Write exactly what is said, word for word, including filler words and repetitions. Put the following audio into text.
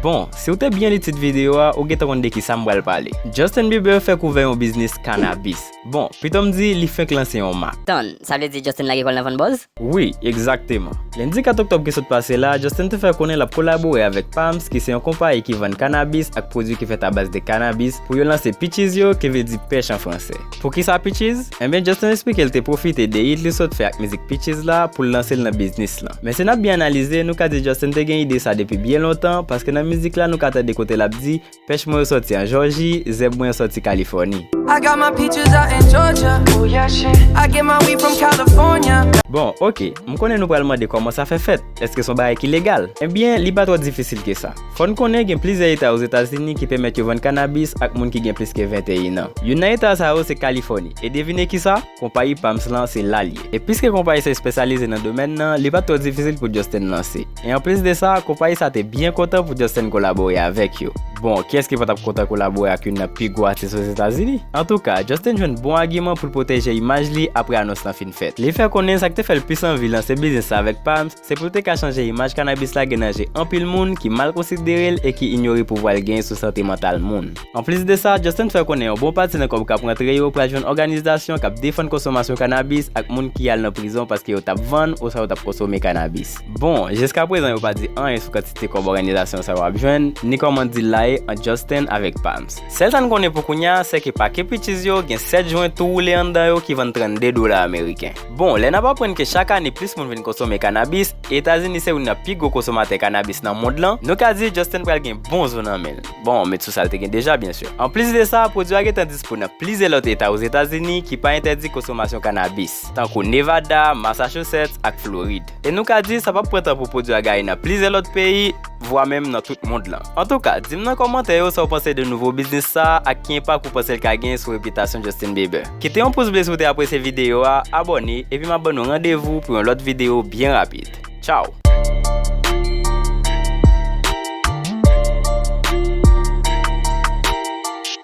Bon, si w te byen li tit videyo a, ou gentan konn de kisa m pral pale. Justin Bieber fèk ouvè yon biznis kanabis. Bon, pito m di, li fenk lanse yon mak. Tann, sa vle di Justin lage kò l nan vann bòz? Wi, egzakteman. Lendi kat oktòb ki sot pase la, Justin te fè konnen l ap kolabore avèk Palms, ki se yon konpayi ki vann kanabis ak pwodui ki fèt a baz de kanabis, pou yo lanse Peaches yo, ki vle di pèch an fransè. Poukisa Peaches? Enben, Justin eksplike l te pwofite de hit li sot fè ak mizik Peaches la pou l lanse l nan biznis lan. Men si n ap byen analize, nou ka di Justin te gen ide sa depi byen lontan, paske nan mizik la nou ka tande kote l ap di, pèch mwen yo sòti an Jòji, zèb mwen yo sòti Kalifòni. I got my peaches out in Georgia. Oh yeah, shit. I get my weed from California. Bon, oke, m konnen nou pral mande kòman sa fè fèt. Èske se yon bagay ki legal? Ebyen, li pa twò difisil ke sa. Fò n konnen gen plizyè eta Ozetazini ki pèmèt yo vann kanabis ak moun ki gen plis ke venteyen an. Youn nan eta sa yo se Kalifòni. E devine kisa? Konpayi Palms lan se la l ye. E piske konpayi sa espesyalize nan domèn nan, li pa t twò difisil pou Justin lanse. E anplis de sa, konpayi sa te byen kontan pou Justin kolabore avèk yo. Bon, kiyès ki pa t ap kontan kolabore ak youn nan pi gwo atis Ozetazini? Antouka, Justin jwenn bon agiman pou l pwoteje imaj li apre anons lan fin fèt. Li fè konnen sa k te fè l plis anvi lanse biznis la avèk Palms, se pou l te ka chanje imaj kanabis la gen nan je anpil moun ki mal konsidere l e ki inyore pouvwa l genyen sou sante mantal moun. Anplis de sa, Justin fè konnen yon bon pati nan kòb k ap rantre yo pral jwenn òganizasyon k ap defann konsomasyon kanabis ak moun ki al nan prizon paske yo t ap vann oswa yo t ap konsome kanabis. Bon, jiskaprezan yo pa di anyen sou kantite kòb òganizasyon sa yo ap jwenn, ni kòman dil la ye ant Justin avèk Palms. Sèl sa n konnen pou kounye a, se ke pake Peaches yo gen sèt jwen tou woule anndan yo ki vann trannde dola ameriken. Bon, lè n ap aprann ke chak ane plis moun vin konsome kanabis, e Etazini se youn nan pi gwo konsomatè kanabis nan mond lan, nou ka di Justin pral gen bon zo nan men l. Bon, met sou sa l te gen deja, byen si. Anplis de sa, pwodui a gentan dispo nan plizyè lòt eta Ozetazini ki pa entèdi konsomasyon kanabis, tankou Nevada, Massachusetts ak Florid. E nou ka di sa p ap pran tan pou pwodui a gaye nan plizyè lòt peyi, vwa menm nan tout mond lan. Antouka, di m nan kòmantè yo sa w panse de nouvo biznis sa a ak ki enpak ou panse l ka gen sou repitasyon Justin Bieber. Kite yon pous ble si w te apresye videyo a, abòne, epi m ap ban nou randevou pou yon lòt videyo byen rapid. Tchaw!